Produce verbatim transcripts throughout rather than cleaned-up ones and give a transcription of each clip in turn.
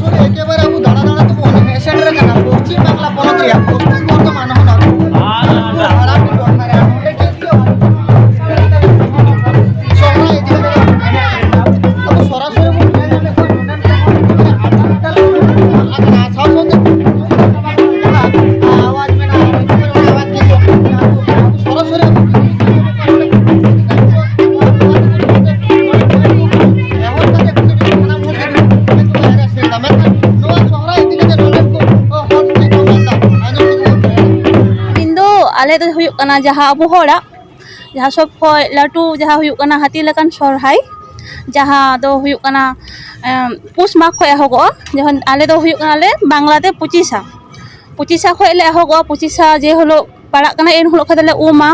ᱥᱚᱨᱟᱥᱚᱨᱤ ᱮᱠᱮᱵᱟᱨᱮ ᱟᱵᱚ ᱫᱟᱬᱟ ᱫᱟᱬᱟ ᱛᱮᱵᱚ ᱦᱮᱡ ᱥᱮᱴᱮᱨ ᱟᱠᱟᱱᱟ ᱯᱚᱥᱪᱤᱢ ᱵᱟᱝᱞᱟ ᱯᱚᱱᱚᱛ ᱨᱮᱭᱟᱜ ᱯᱚᱥᱪᱤᱢ ᱵᱚᱨᱫᱷᱚᱢᱟᱱ ᱦᱚᱱᱚᱛ᱾ ᱦᱟᱨᱟᱯᱤ ᱴᱚᱴᱷᱟ ᱨᱮ ᱱᱚᱰᱮ ᱪᱮᱫ ᱦᱩᱭᱩᱜᱼᱟ? ᱥᱚᱦᱨᱟᱭ ᱤᱫᱤ ᱠᱟᱛᱮ ᱟᱵᱚ ᱥᱚᱨᱟᱥᱚᱨᱤ ᱵᱚᱱ ᱧᱮᱞ ᱧᱟᱢᱮᱫ ᱠᱚᱣᱟ ᱱᱚᱰᱮᱱ ᱠᱚ ᱦᱚᱲ ᱠᱚ ᱟᱠᱟᱱᱟ, ᱥᱟᱶ ᱥᱟᱶᱛᱮ ᱟᱣᱟᱡᱽ ᱢᱮᱱᱟᱜᱼᱟ, ᱟᱣᱟᱡᱽ ᱠᱤᱱᱛᱩ ᱥᱚᱨᱟᱥᱚᱨᱤ ᱮᱦᱚᱵ ᱠᱟᱛᱮ ᱠᱩᱞᱤ ᱵᱤᱱ ᱥᱟᱱᱟᱢ ᱦᱚᱲ ᱜᱮ ᱠᱤᱱᱛᱩ ᱵᱟᱭ ᱨᱟᱹᱥᱠᱟᱹᱭᱮᱫᱟ᱾ ᱢᱮᱱᱠᱷᱟᱱ ᱱᱚᱣᱟ ᱥᱚᱦᱨᱟᱭ ᱤᱫᱤ ᱠᱟᱛᱮ ᱱᱚᱰᱮᱱ ᱠᱚ ᱦᱚᱲ ᱪᱮᱫ ᱠᱚ ᱢᱮᱱᱫᱟ? ᱟᱸᱡᱚᱢ ᱠᱟᱛᱮ ᱵᱚᱱ ᱧᱮᱞᱟ᱾ ᱤᱧ ᱫᱚ ᱟᱞᱮ ᱫᱚ ᱦᱩᱭᱩᱜ ᱠᱟᱱᱟ ᱡᱟᱦᱟᱸ ᱟᱵᱚ ᱦᱚᱲᱟᱜ ᱡᱟᱦᱟᱸ ᱥᱚᱵ ᱠᱷᱚᱡ ᱞᱟᱹᱴᱩ ᱡᱟᱦᱟᱸ ᱦᱩᱭᱩᱜ ᱠᱟᱱᱟ ᱦᱟᱹᱛᱤ ᱞᱮᱠᱟᱱ ᱥᱚᱦᱨᱟᱭ, ᱡᱟᱦᱟᱸ ᱫᱚ ᱦᱩᱭᱩᱜ ᱠᱟᱱᱟ, ᱮᱢ, ᱯᱩᱥ ᱢᱟᱜᱽ ᱠᱷᱚᱡ ᱮᱦᱚᱵᱚᱜᱼᱟ᱾ ᱡᱚᱠᱷᱚᱱ ᱟᱞᱮ ᱫᱚ ᱦᱩᱭᱩᱜ ᱠᱟᱱᱟᱞᱮ ᱵᱟᱝᱞᱟᱛᱮ ᱯᱚᱸᱪᱤᱥᱟ, ᱯᱚᱸᱪᱤᱥᱟ ᱠᱷᱚᱡ ᱞᱮ ᱮᱦᱚᱵᱚᱜᱼᱟ᱾ ᱯᱚᱸᱪᱤᱥᱟ ᱡᱮ ᱦᱤᱞᱳᱜ ᱯᱟᱲᱟᱜ ᱠᱟᱱᱟ, ᱮᱱ ᱦᱤᱞᱳᱜ ᱠᱷᱚᱡ ᱫᱚᱞᱮ ᱩᱢᱟ᱾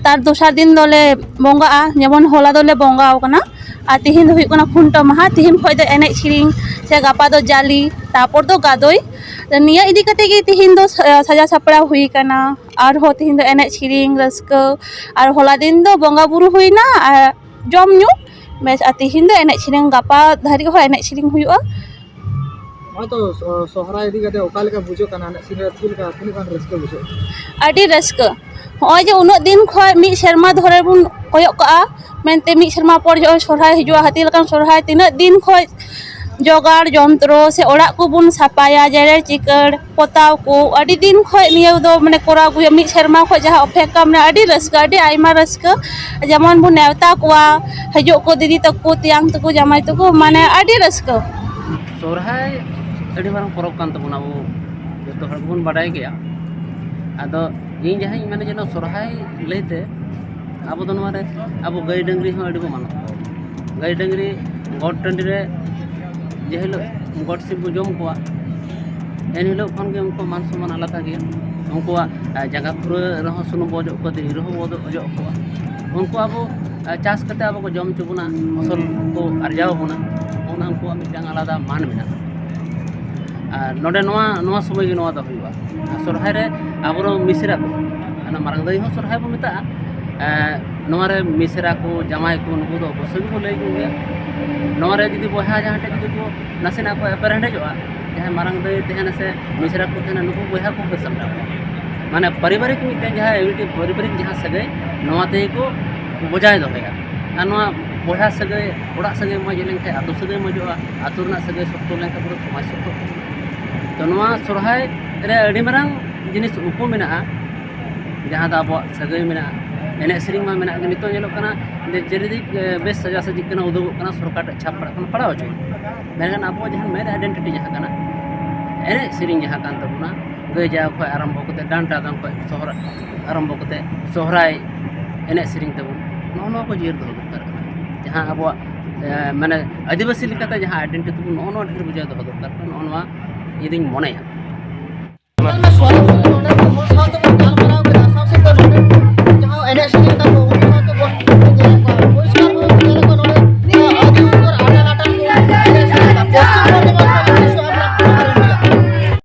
ᱛᱟᱨ ᱫᱚᱥᱟᱨ ᱫᱤᱱ ᱫᱚᱞᱮ ᱵᱚᱸᱜᱟᱜᱼᱟ, ᱡᱮᱢᱚᱱ ᱦᱚᱞᱟ ᱫᱚᱞᱮ ᱵᱚᱸᱜᱟ ᱟᱠᱟᱱᱟ᱾ ᱟᱨ ᱛᱤᱦᱤᱧ ᱫᱚ ᱦᱩᱭᱩᱜ ᱠᱟᱱᱟ ᱠᱷᱩᱱᱴᱟᱹᱣ ᱢᱟᱦᱟ᱾ ᱛᱤᱦᱤᱧ ᱠᱷᱚᱡ ᱫᱚ ᱮᱱᱮᱡ ᱥᱮᱨᱮᱧ, ᱥᱮ ᱜᱟᱯᱟ ᱫᱚ ᱡᱟᱞᱮ, ᱛᱟᱨᱯᱚᱨ ᱫᱚ ᱜᱟᱫᱚᱭ᱾ ᱱᱤᱭᱟᱹ ᱤᱫᱤ ᱠᱟᱛᱮ ᱜᱮ ᱛᱤᱦᱤᱧ ᱫᱚ ᱥᱟ-, ᱥᱟᱡᱟᱣ ᱥᱟᱯᱲᱟᱣ ᱦᱩᱭ ᱠᱟᱱᱟ᱾ ᱟᱨᱦᱚᱸ ᱛᱤᱦᱤᱧ ᱫᱚ ᱮᱱᱮᱡ ᱥᱮᱨᱮᱧ ᱨᱟᱹᱥᱠᱟᱹ, ᱟᱨ ᱦᱚᱞᱟ ᱫᱤᱱ ᱫᱚ ᱵᱚᱸᱜᱟ ᱵᱩᱨᱩ ᱦᱩᱭᱱᱟ, ᱟᱨ ᱡᱚᱢ ᱧᱩ᱾ ᱵᱮᱥ, ᱟᱨ ᱛᱤᱦᱤᱧ ᱫᱚ ᱮᱱᱮᱡ ᱥᱮᱨᱮᱧ, ᱜᱟᱯᱟ ᱫᱷᱟᱹᱨᱤᱡ ᱦᱚᱸ ᱮᱱᱮᱡ ᱥᱮᱨᱮᱧ ᱦᱩᱭᱩᱜᱼᱟ᱾ ᱱᱚᱜᱼᱚᱭ ᱛᱚ ᱥᱚ-, ᱥᱚᱦᱨᱟᱭ ᱤᱫᱤ ᱠᱟᱛᱮ ᱚᱠᱟ ᱞᱮᱠᱟ ᱵᱩᱡᱷᱟᱹᱜ ᱠᱟᱱᱟ? ᱮᱱᱮᱡ ᱥᱮᱨᱮᱧ ᱨᱮ ᱪᱮᱫ ᱞᱮᱠᱟ, ᱛᱤᱱᱟᱹᱜ ᱜᱟᱱ ᱨᱟᱹᱥᱠᱟᱹ ᱵᱩᱡᱷᱟᱹᱜ ᱠᱟᱱᱟ? ᱟᱹᱰᱤ ᱨᱟᱹᱥᱠᱟᱹ᱾ ᱦᱚᱸᱜᱼᱚᱭ ᱡᱮ ᱩᱱᱟᱹᱜ ᱫᱤᱱ ᱠᱷᱚᱡ ᱢᱤᱫ ᱥᱮᱨᱢᱟ ᱫᱷᱚᱨᱮ ᱵᱚᱱ ᱠᱚᱭᱚᱜ ᱠᱟᱜᱼᱟ, ᱢᱮᱱᱛᱮ ᱢᱤᱫ ᱥᱮᱨᱢᱟ ᱯᱚᱨ ᱡᱚᱠᱷᱚᱱ ᱥᱚᱦᱨᱟᱭ ᱦᱤᱡᱩᱜᱼᱟ, ᱦᱟᱹᱛᱤ ᱞᱮᱠᱟᱱ ᱥᱚᱦᱨᱟᱭ, ᱛᱤᱱᱟᱹᱜ ᱫᱤᱱ ᱠᱷᱚᱡ ᱡᱚᱜᱟᱲ ᱡᱚᱱᱛᱨᱚ ᱥᱮ ᱚᱲᱟᱜ ᱠᱚᱵᱚᱱ ᱥᱟᱯᱷᱟᱭᱟ, ᱡᱮᱨᱮᱲ ᱪᱤᱠᱟᱹᱲ, ᱯᱚᱛᱟᱣ ᱠᱚ, ᱟᱹᱰᱤ ᱫᱤᱱ ᱠᱷᱚᱡ ᱱᱤᱭᱟᱹ ᱫᱚ ᱢᱟᱱᱮ ᱠᱚᱨᱟᱣ ᱟᱹᱜᱩᱭᱟ᱾ ᱢᱤᱫ ᱥᱮᱨᱢᱟ ᱠᱷᱚᱡ ᱡᱟᱦᱟᱸ ᱚᱯᱮᱠᱠᱷᱟ, ᱢᱟᱱᱮ ᱟᱹᱰᱤ ᱨᱟᱹᱥᱠᱟᱹ, ᱟᱹᱰᱤ ᱟᱭᱢᱟ ᱨᱟᱹᱥᱠᱟᱹ᱾ ᱡᱮᱢᱚᱱ ᱵᱚᱱ ᱱᱮᱣᱛᱟ ᱠᱚᱣᱟ, ᱦᱤᱡᱩᱜ ᱠᱚ ᱫᱤᱫᱤ ᱛᱟᱠᱚ, ᱛᱮᱭᱟᱝ ᱛᱟᱠᱚ, ᱡᱟᱢᱟᱭ ᱛᱟᱠᱚ, ᱢᱟᱱᱮ ᱟᱹᱰᱤ ᱨᱟᱹᱥᱠᱟᱹ᱾ ᱥᱚᱦᱨᱟᱭ ᱟᱹᱰᱤ ᱢᱟᱨᱟᱝ ᱯᱚᱨᱚᱵᱽ ᱠᱟᱱ ᱛᱟᱵᱚᱱᱟ, ᱟᱵᱚ ᱡᱚᱛᱚ ᱦᱚᱲ ᱜᱮᱵᱚᱱ ᱵᱟᱰᱟᱭ ᱜᱮᱭᱟ᱾ ᱟᱫᱚ ᱤᱧ ᱡᱟᱦᱟᱸᱧ ᱢᱮᱱᱟ ᱡᱮ ᱱᱚᱣᱟ ᱥᱚᱦᱨᱟᱭ ᱞᱟᱹᱭᱛᱮ ᱟᱵᱚ ᱫᱚ ᱱᱚᱣᱟ ᱨᱮ ᱟᱵᱚ ᱜᱟᱹᱭ ᱰᱟᱹᱝᱨᱤ ᱦᱚᱸ ᱟᱹᱰᱤ ᱵᱚ ᱢᱟᱱᱟᱣ ᱠᱚᱣᱟ᱾ ᱜᱟᱹᱭ ᱰᱟᱹᱝᱨᱤ ᱜᱚᱴ ᱴᱟᱺᱰᱤ ᱨᱮ ᱡᱮ ᱦᱤᱞᱳᱜ ᱜᱚᱴ ᱥᱤᱢ ᱵᱚ ᱡᱚᱢ ᱠᱚᱣᱟ, ᱮᱱ ᱦᱤᱞᱳᱜ ᱠᱷᱚᱱ ᱜᱮ ᱩᱱᱠᱩᱣᱟᱜ ᱢᱟᱱ ᱥᱚᱱᱢᱟᱱ ᱟᱞᱟᱫᱟ ᱜᱮᱭᱟ᱾ ᱩᱱᱠᱩᱣᱟᱜ, ᱟ, ᱡᱟᱸᱜᱟ ᱠᱷᱩᱨᱟᱹ ᱨᱮᱦᱚᱸ ᱥᱩᱱᱩᱢ ᱵᱚ ᱚᱡᱚᱜ ᱠᱚᱣᱟ, ᱫᱮᱨᱮᱧ ᱨᱮᱦᱚᱸ ᱵᱚ ᱚᱡᱚᱜ ᱠᱚᱣᱟ᱾ ᱩᱱᱠᱩ ᱟᱵᱚ, ᱟ, ᱪᱟᱥ ᱠᱟᱛᱮ ᱟᱵᱚ ᱠᱚ ᱡᱚᱢ ᱦᱚᱪᱚ ᱵᱚᱱᱟ, ᱯᱷᱚᱥᱚᱞ ᱠᱚ ᱟᱨᱡᱟᱣ ᱟᱵᱚᱱᱟ, ᱚᱱᱟ ᱩᱱᱠᱩᱣᱟᱜ ᱢᱤᱫᱴᱟᱝ ᱟᱞᱟᱫᱟ ᱢᱟᱱ ᱢᱮᱱᱟᱜᱼᱟ᱾ ᱟᱨ ᱱᱚᱰᱮ ᱱᱚᱣᱟ, ᱱᱚᱣᱟ ᱥᱚᱢᱚᱭ ᱜᱮ ᱱᱚᱣᱟ ᱫᱚ ᱦᱩᱭᱩᱜᱼᱟ᱾ ᱟᱨ ᱥᱚᱨᱦᱟᱭ ᱨᱮ ᱟᱵᱚᱨᱮᱱ ᱢᱤᱥᱨᱟ ᱠᱚ, ᱚᱱᱟ ᱢᱟᱨᱟᱝ ᱫᱟᱹᱭ ᱦᱚᱸ ᱥᱚᱨᱦᱟᱭ ᱵᱚ ᱢᱮᱛᱟᱜᱼᱟ, ᱮᱸ, ᱱᱚᱣᱟ ᱨᱮ ᱢᱤᱥᱨᱟ ᱠᱚ, ᱡᱟᱶᱟᱭ ᱠᱚ, ᱱᱩᱠᱩ ᱫᱚ ᱚᱵᱚᱥᱥᱳᱭ ᱜᱮᱵᱚ ᱞᱟᱹᱭ ᱠᱚ ᱜᱮᱭᱟ᱾ ᱱᱚᱣᱟ ᱨᱮ ᱡᱩᱫᱤ ᱵᱚᱭᱦᱟ ᱡᱟᱦᱟᱸ ᱴᱷᱮᱱ ᱡᱩᱫᱤ ᱠᱚ ᱱᱟᱥᱮᱱᱟᱜ ᱠᱚ ᱮᱯᱮᱨᱦᱮᱸᱰᱮᱡᱚᱜᱼᱟ, ᱡᱟᱦᱟᱸᱭ ᱢᱟᱨᱟᱝ ᱫᱟᱹᱭ ᱛᱟᱦᱮᱱᱟ ᱥᱮ ᱢᱤᱥᱨᱟ ᱠᱚ ᱛᱟᱦᱮᱱᱟ, ᱱᱩᱠᱩ ᱵᱚᱭᱦᱟ ᱠᱚ ᱦᱟᱹᱨ ᱥᱟᱢᱴᱟᱣ ᱠᱚᱣᱟ᱾ ᱢᱟᱱᱮ ᱯᱟᱨᱤᱵᱟᱨᱤᱠ ᱢᱤᱫᱴᱮᱱ ᱡᱟᱦᱟᱸ ᱢᱤᱫᱴᱮᱱ ᱯᱟᱨᱤᱵᱟᱨᱤᱠ ᱡᱟᱦᱟᱸ ᱥᱟᱹᱜᱟᱹᱭ, ᱱᱚᱣᱟ ᱛᱮᱜᱮ ᱠᱚ ᱵᱚᱡᱟᱭ ᱫᱚᱦᱚᱭᱟ᱾ ᱟᱨ ᱱᱚᱣᱟ ᱵᱚᱭᱦᱟ ᱥᱟᱹᱜᱟᱹᱭ, ᱚᱲᱟᱜ ᱥᱟᱹᱜᱟᱹᱭ ᱢᱚᱡᱽ ᱞᱮᱱᱠᱷᱟᱱ ᱟᱹᱛᱩ ᱥᱟᱹᱜᱟᱹᱭ ᱢᱚᱡᱚᱜᱼᱟ, ᱟᱹᱛᱩ ᱨᱮᱱᱟᱜ ᱥᱟᱹᱜᱟᱹᱭ ᱥᱚᱠᱛᱚ ᱞᱮᱱᱠᱷᱟᱱ ᱯᱩᱨᱟᱹ ᱥᱚᱢᱟᱡᱽ ᱥᱚᱠᱛᱚ᱾ ᱛᱚ ᱱᱚᱣᱟ ᱥᱚᱨᱦᱟᱭ ᱨᱮ ᱟᱹᱰᱤ ᱢᱟᱨᱟᱝ ᱡᱤᱱᱤᱥ ᱩᱠᱩ ᱢᱮᱱᱟᱜᱼᱟ, ᱡᱟᱦᱟᱸ ᱫᱚ ᱟᱵᱚᱣᱟᱜ ᱥᱟᱹᱜᱟᱹᱭ ᱢᱮᱱᱟᱜᱼᱟ᱾ ᱮᱱᱮᱡ ᱥᱮᱨᱮᱧ ᱢᱟ ᱢᱮᱱᱟᱜ ᱜᱮ, ᱱᱤᱛᱚᱜ ᱧᱮᱞᱚᱜ ᱠᱟᱱᱟ ᱡᱮ ᱪᱟᱹᱨᱤᱫᱤᱠ, ᱮ, ᱵᱮᱥ ᱥᱟᱡᱟᱣ ᱥᱟᱡᱤᱜ ᱠᱟᱱᱟ, ᱩᱫᱩᱜᱚᱜ ᱠᱟᱱᱟ, ᱥᱚᱨᱠᱟᱨ ᱴᱷᱮᱱ ᱪᱷᱟᱯ ᱯᱟᱲᱟᱜ ᱠᱟᱱᱟ, ᱯᱟᱲᱟᱣ ᱦᱚᱪᱚ᱾ ᱢᱮᱱᱠᱷᱟᱱ ᱟᱵᱚᱣᱟᱜ ᱡᱟᱦᱟᱸ ᱢᱮᱱ ᱟᱭᱰᱮᱱᱴᱤᱴᱤ ᱡᱟᱦᱟᱸ ᱠᱟᱱᱟ, ᱮᱱᱮᱡ ᱥᱮᱨᱮᱧ ᱡᱟᱦᱟᱸ ᱠᱟᱱ ᱛᱟᱵᱚᱱᱟ, ᱜᱟᱹᱭ ᱡᱟᱣ ᱠᱷᱚᱱ ᱟᱨᱟᱢᱵᱷᱚ ᱠᱟᱛᱮ, ᱰᱟᱱᱴᱟ ᱫᱚᱱ ᱠᱷᱚᱱ ᱥᱚᱦᱨᱟᱭ ᱟᱨᱟᱢᱵᱷᱚ ᱠᱟᱛᱮ, ᱥᱚᱦᱨᱟᱭ ᱮᱱᱮᱡ ᱥᱮᱨᱮᱧ ᱛᱟᱵᱚᱱ, ᱱᱚᱜᱼᱚ ᱱᱚᱣᱟ ᱠᱚ ᱡᱤᱭᱟᱹᱲ ᱫᱚᱦᱚ ᱫᱚᱨᱠᱟᱨ ᱠᱟᱱᱟ᱾ ᱡᱟᱦᱟᱸ ᱟᱵᱚᱣᱟᱜ, ᱮ, ᱢᱟᱱᱮ ᱟᱹᱫᱤᱵᱟᱹᱥᱤ ᱞᱮᱠᱟᱛᱮ ᱡᱟᱦᱟᱸ ᱟᱭᱰᱮᱱᱴᱤᱴᱤ ᱛᱟᱵᱚᱱ, ᱱᱚᱜᱼᱚ ᱱᱚᱣᱟ ᱰᱷᱮᱨ ᱵᱩᱡᱷᱟᱹᱣ ᱫᱚᱦᱚ ᱫᱚᱨᱠᱟᱨ ᱠᱟᱱᱟ, ᱱᱚᱜᱼᱚ ᱱᱚᱣᱟ ᱤᱧ ᱫᱩᱧ ᱢᱚᱱᱮᱭᱟ᱾ ᱥᱚᱦᱨᱟᱭ ᱱᱚᱰᱮ ᱢᱚᱡᱽ ᱥᱟᱶ ᱛᱮᱵᱚᱱ ᱜᱟᱞᱢᱟᱨᱟᱣ ᱠᱮᱫᱟ, ᱥᱟᱶ ᱥᱟᱶᱛᱮ ᱱᱚᱰᱮ ᱡᱟᱦᱟᱸ ᱮᱱᱮᱡ ᱥᱮᱨᱮᱧ ᱛᱟᱵᱚᱱ,